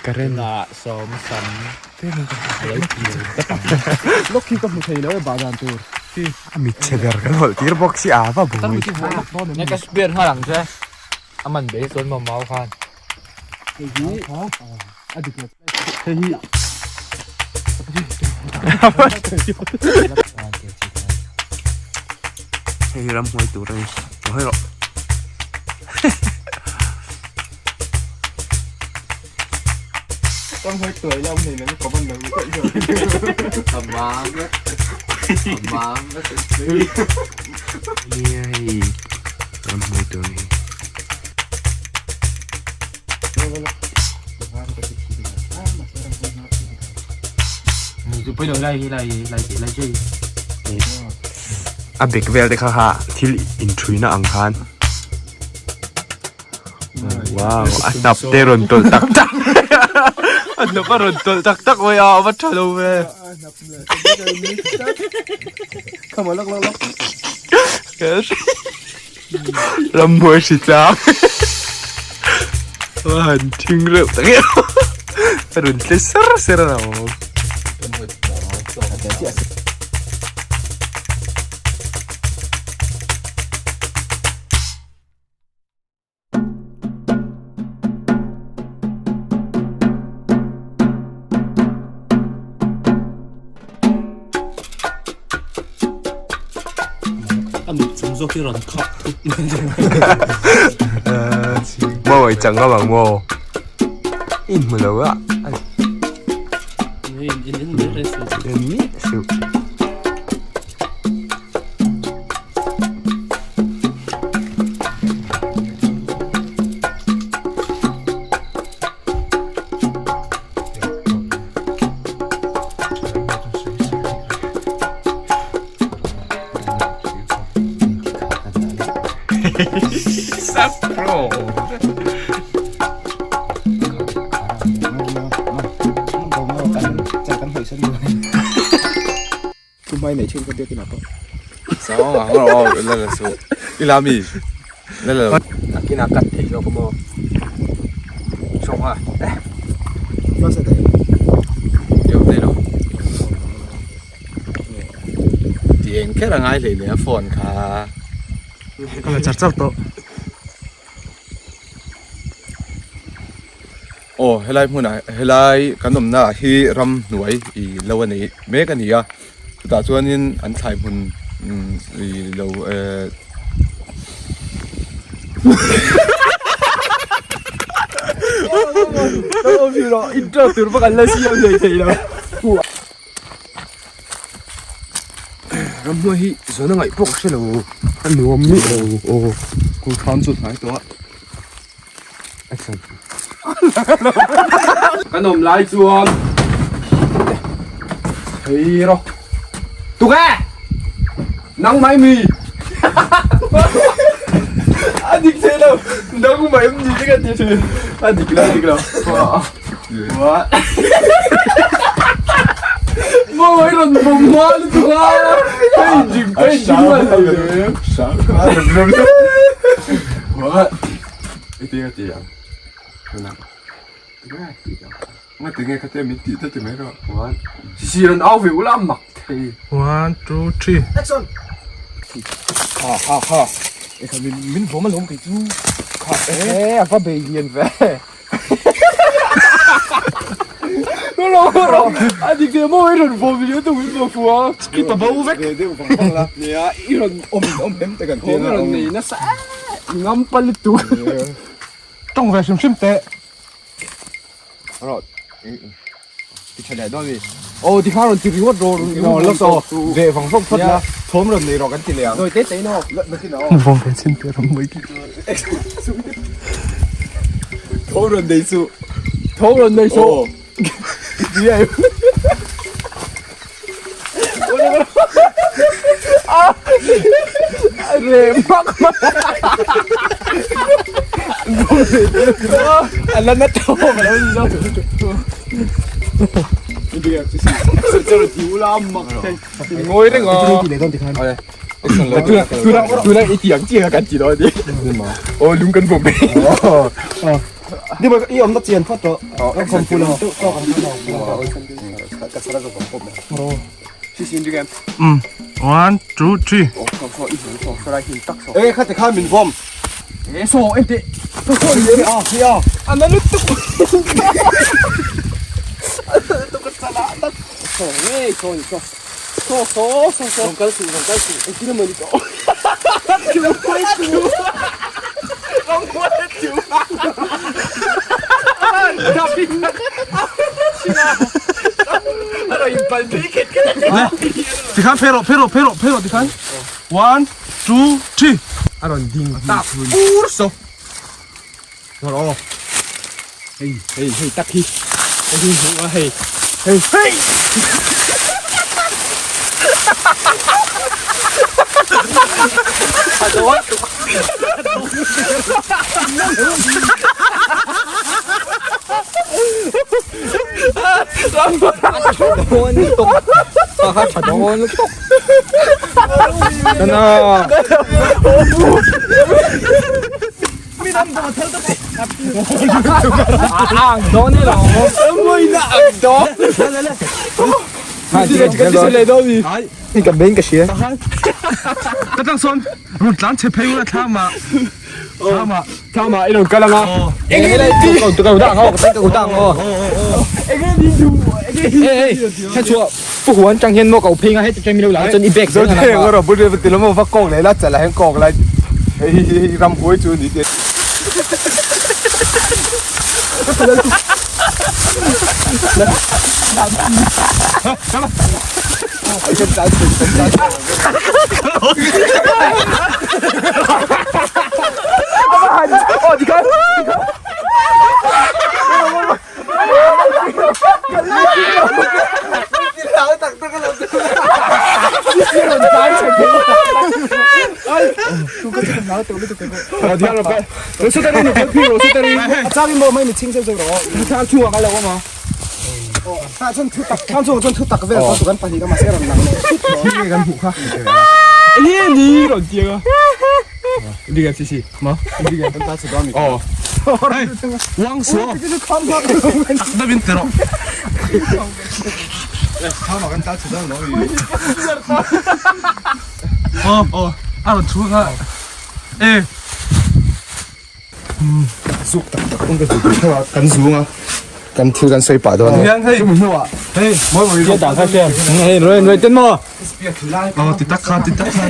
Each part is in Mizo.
Karen ah sawm sam Lok hi ka hmu thei lo e bah dan tur. A mit chhe ber kan hawlh tir bawk si a va bui. Nge ka spear nghal ang che. A man be chuan maw mau khan. Hei hi a dik lo. Hei hi Hei hi ramhnuai tur a ni. Hawi rawh. Nia hei ramhnuai tur a ni. A bek vel te kha kha thil inṭhuina ang khan wow a hnap te rawn tawlh tak tak a hnap a rawn tawlh tak tak mai a a va tha lo ve ramhnuai hri tlang a han thing reuh tak em a rawn tle ser ser a lo. A mit chung zawk hi rawn khap thut mai Maw i chang ngam ang maw? I hmu lo a. In in in mai reng suh. En miah suh. Tumai nei thin ka biak inah pawh. Sao ang ro la la su. I la mi. La la. Nakinah cut thei zawk maw. Sawng a. Eh. First a Yo nei lo. Ti eng kher a ngai hlei leh a phone kha. Ka la char char tawh. Aw helai hmunah helai kan awmna ah hi ramhnuai ih lo a nei mek a ni a chutah chuanin an thlai hmun ih lo ehh Ramhnuai hi zawn a ngaih pawh ka hre lo a nuam miah lo aw Kulkham chu hnai tawh a. Action. Kan awm lai chuan hei rawh tuke nang mai mi a dik thei lo nang mai mi te ka ti thin a dik lo a dik lo mawi rawn bawm hma lutuk a hei dik hei dik mai I ti a ti ang Nga ti nge khatia min tih ta ti mai rawh. One sisir an au ve ula a mak thei. One two three. Action. Ha ha ha. E kha min min vawm alawm kei chu. Kha e a va bei lian ve. Ro ro a dik ve maw i rawn vawm lian tu min vawm fu a. Script a bo vek. Ve deuh vang vang la. Nia i rawn awm in awm hem te kan ti a. Thawm i rawn nei nasa e. Ngam pa lutuk. Tawng ve hrim hrim teh. Rawh ti tha leh dawn mi. Aw ti kha rawn ti ringawt rawh No la to ve vang vang phawt la thawm rawn nei rawh kan ti leh ang. Zawi te te in aw. La na tin aw. Vawm ve chin te ram mai. Thawm rawn nei chu. Thawm rawn nei chu. Ti ai. Re mak mak. A la na tawh ka lo ni lo. Ngawi reng a. Tuna tuna i tiang chiang kan ti dawn ni. Oh lung kan bawm. Ni ba i om na chian phot to. Ka khom pu lo. Ka sara zo bom pom. One, two, three. Ê kha te kha min bom. Ê so em te. So so ni a hi a. Ana lu tu. Tu ka sala tak. So nge so so. So so so so. Rong kal su rong kal su. Ê kina mani ko. Kina mani su. Rong kal su. Tikhan phero phero phero phero tikhan. One, two, three. A rawn ding ta pur so. Rồi ô. Hei hei hei tak hi. Hei hei hei hei. Ka tlang sawn rawn tlan chhe phei ula thlam ah thlam ah thlam ah i rawn kal ang a eng nge ti ka ka dang ka ka dang aw eng nge ni du eng nge ni chua pu huan chang hian mo ko phei nga he chang mi lo la chon i bag Zo te ngor bu de ti lo mo va kok le la chala heng kok la. Hei hei ram huai chu ni te. Wang suo tak da min tero. Aw aw a rawn chhung a e. Zuk tak tak ang ka zuk theuh a kan zung a kan thil kan sawi pah dawn a ni. Hian hei hei mawi mawi Kia dah kha sia. Hei roi roi ten mo. Aw ti tak kha ti tak kha.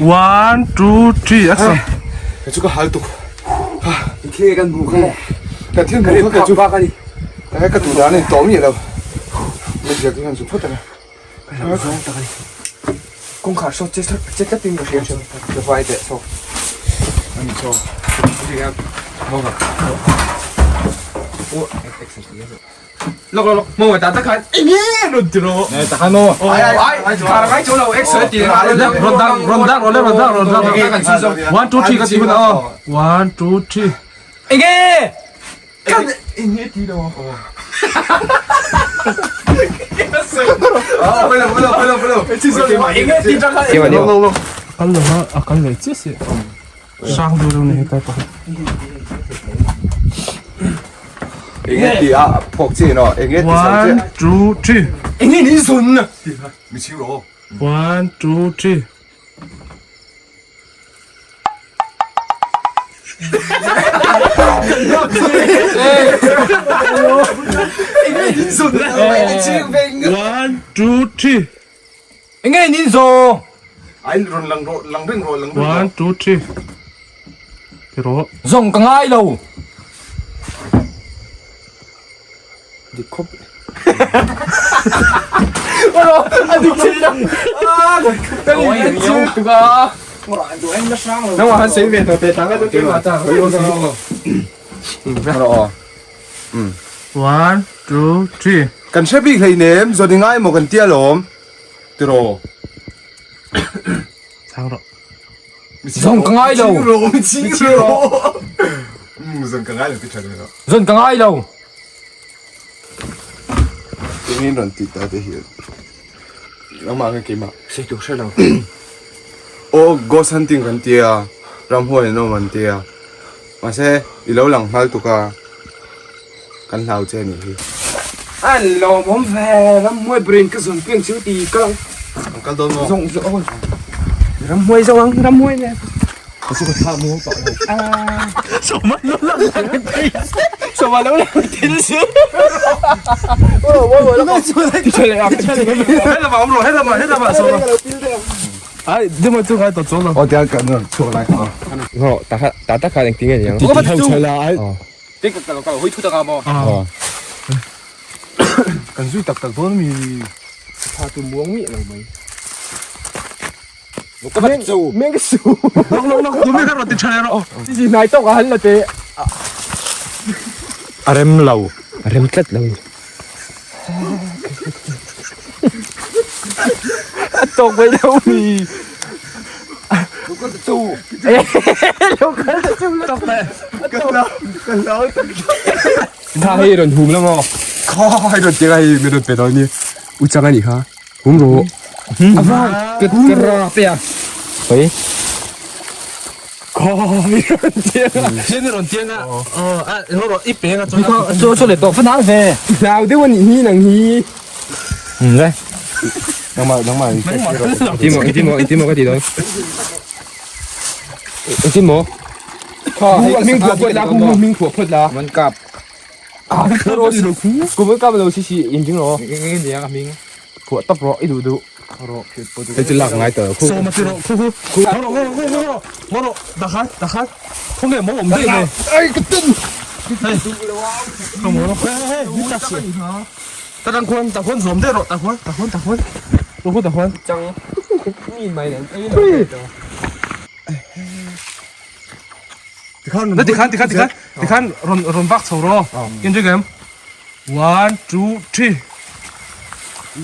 One, two, three, action. Chu ka hal tuk. Ka thil hmuh kha ka chu ka tu dan in tawm ni lo. Min ziak hi han zu phawt ang a. Kawngkhar saw che che tlat in ka hria ka vai teh saw ani saw lok lok lok mo ta ta khan eng nge rawn ti rawh Ta khan mo. ai ai ai khar ngai chu lo action ti Rawn dang rawn dang rawn le rawn dang rawn dang. One, two, three ka ti hun a aw. One, two, three. Eng nge? Kan eng nge ti lo Kal lo a a kal leh chiah si. Sang deuh deuh ni hetlai pawh hi. Eng nge ti a phawk chi no eng nge ti sang che. One, two, three. Eng nge ni zun Mi ching rawh. One, two, three. One, two, three. Eng nge ni zo? Ai rawn lang rawh lang reng rawh lang reng rawh. One, two, three. Ti rawh. Zawng ka ngai lo. Dik khawp One, two, three. Kan hre bik hleinem zawn i ngai maw kan tia lawm tiraw. Chhang rawh. Zawn ka ngai lo. Mi ching rawh. Zawn ka ngai lo ti tha rawh. Zawn ka ngai lo. Engin rawn ti ta te hian. Nangmah nge keimah? Sei tur hre lo. Aw ghost hunting kan tia ramhuai an awm an tia mahse i lo lang nghal tuk a kan hlau che anih hi. An lawmawm ve ramhuai brain ka zawn piang chu ti ka lang. An kal dawn maw? Zawng zawng ramhuai zawng ang ramhuai nen. Ka chu ka thlah muang tawh lo. Sawma lo lang Sawma lo lang thil si. Helama awm rawh helama helama sawma. Ai dema chu ngai tawh chuang lo. Aw tiang kan rawn chhuak lai kha. Ho ta kha ta ta kha engtin nge niang. Ti ho chhela ai. Te ka ka hoi thu taka maw. Kan zui tak tak dawn mi. Tha tu muang mi lo mai. Ka bat chu. Meng ka su. Lok lok lok tu mi kha rawn ti tha leh rawh. Chi nai tawk a han la te. A rem lo. A rem tlat lo. A tawk mai lo mi. Lo kal ta chu. Lo kal ta chu. Tawk te. Ka hlau ka hlau tak. Tha hei rawn hum la maw. Kha hei rawn ti hei mi rawn pe dawn ni. U chang a nih kha. Hum rawh. A vang ka ka ra pe a. Hoi. Kha mi rawn tiang a. Hian i rawn tiang a. Aw a ho rawh i peng a chuan. Chu chu le tawh fanang ve. Hlau deuh a nih hi nang hi. Le. Nangmah nangmah in Engtin maw engtin maw engtin maw ka ti dawn. Engtin maw. Kha hei Hming phuah phawt la hming phuah phawt la. Man kap. Kumul kap lo si si in ding rawh. Nge nge niang a hming. Phuah tawp rawh i duh duh. Rawh phit pawh duh. Hei chu lak ngai tawh khu. Sawma ti rawh khu khu. Ho rawh ho rawh ho rawh ho rawh dakhan dakhan. Khaw nge maw awm daih le. Ai ka tin. Hei. Khaw maw rawh. Hei hei ni tak si. Ta kan khuan ta khuan zawm daih rawh ta khuan ta khuan ta khuan. Ta khuan ta khuan. Chang. Mi mai nen ei lo. Tikhan tikhan tikhan tikhan tikhan rawn rawn vak chho rawh in ring em one two three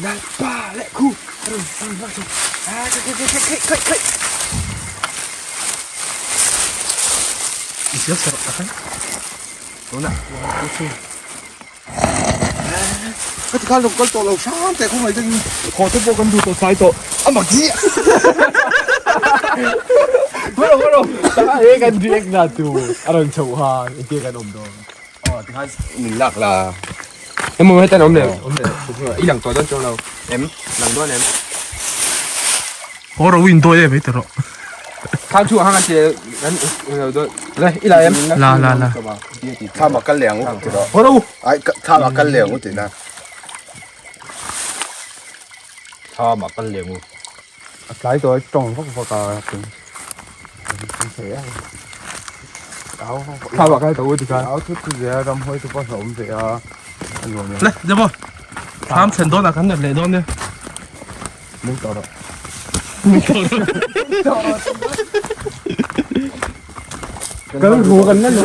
Lalpa leh khu rawn rawn vak chho a khai khai khai khai khai I siam chhe rawh takhan tuna one two three Ka tikhan lo kal tawh lo hram teh khawngaih takin haw te pawh kan duh tawh sai tawh a mak hi Hawro hawro taka he kan react na tu a rawn chhoh han engtia kan awm dawn aw tikhan min lak la emaw hetan awm leh awm leh i lang tawh dawn chuang lo em lang dawn em Hawro in dawi em hei ti rawh Khang chu hang an ti kan lo dawn le i la em la la la Thlam a kal leh ang u ti rawh. Hawro Ai thlam a kal leh ang u tihna. Thlam a kal leh ang u. A tlai tawh a tawng vak vak a tum. Thlam a kal tawh u ti khan. Au thut thu zel ramhuai chu pawh hlauhawm ve a. A nuam lo. Le demo thlam thlen dawn ah kan let leh dawn nia. Mung tawh rawh. Kal ru kan la lo.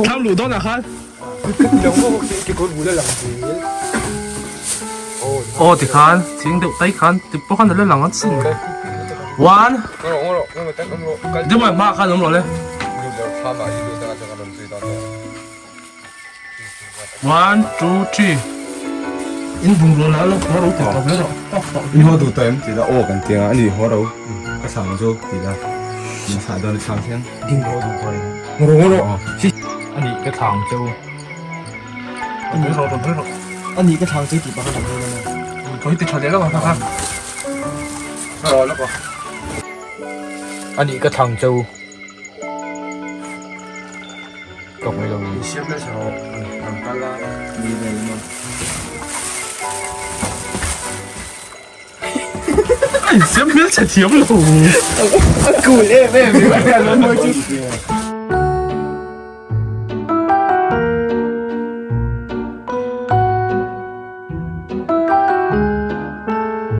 Thlam luh dawn ah khan. Aw tikhan ching deuh tai khan ti pawh khan a la lang a sin. One. Deuh hma khan awm rawh le. One, two, three. In bungraw la lo haw ro tih tawp le rawh. Tawk tawh. In haw duh tawh em tih la aw kan ti ang a ni haw ro ka chhang chu tih la min chhah dawn a chhang hian. Ding ro duh tawh em. Ro ro. Ani ka thlang cheu. Ani ro ro ro. Ani ka thlang cheu tih pakhat ang ro ro. Koi ti tha leh lo ang kha. Ro lo ko. Ani ka thlang cheu. Tawk mai lo ni. Siam le chho an kal a ni ve lo maw. Ai siam hmel chhe thiam lo. A cool em em.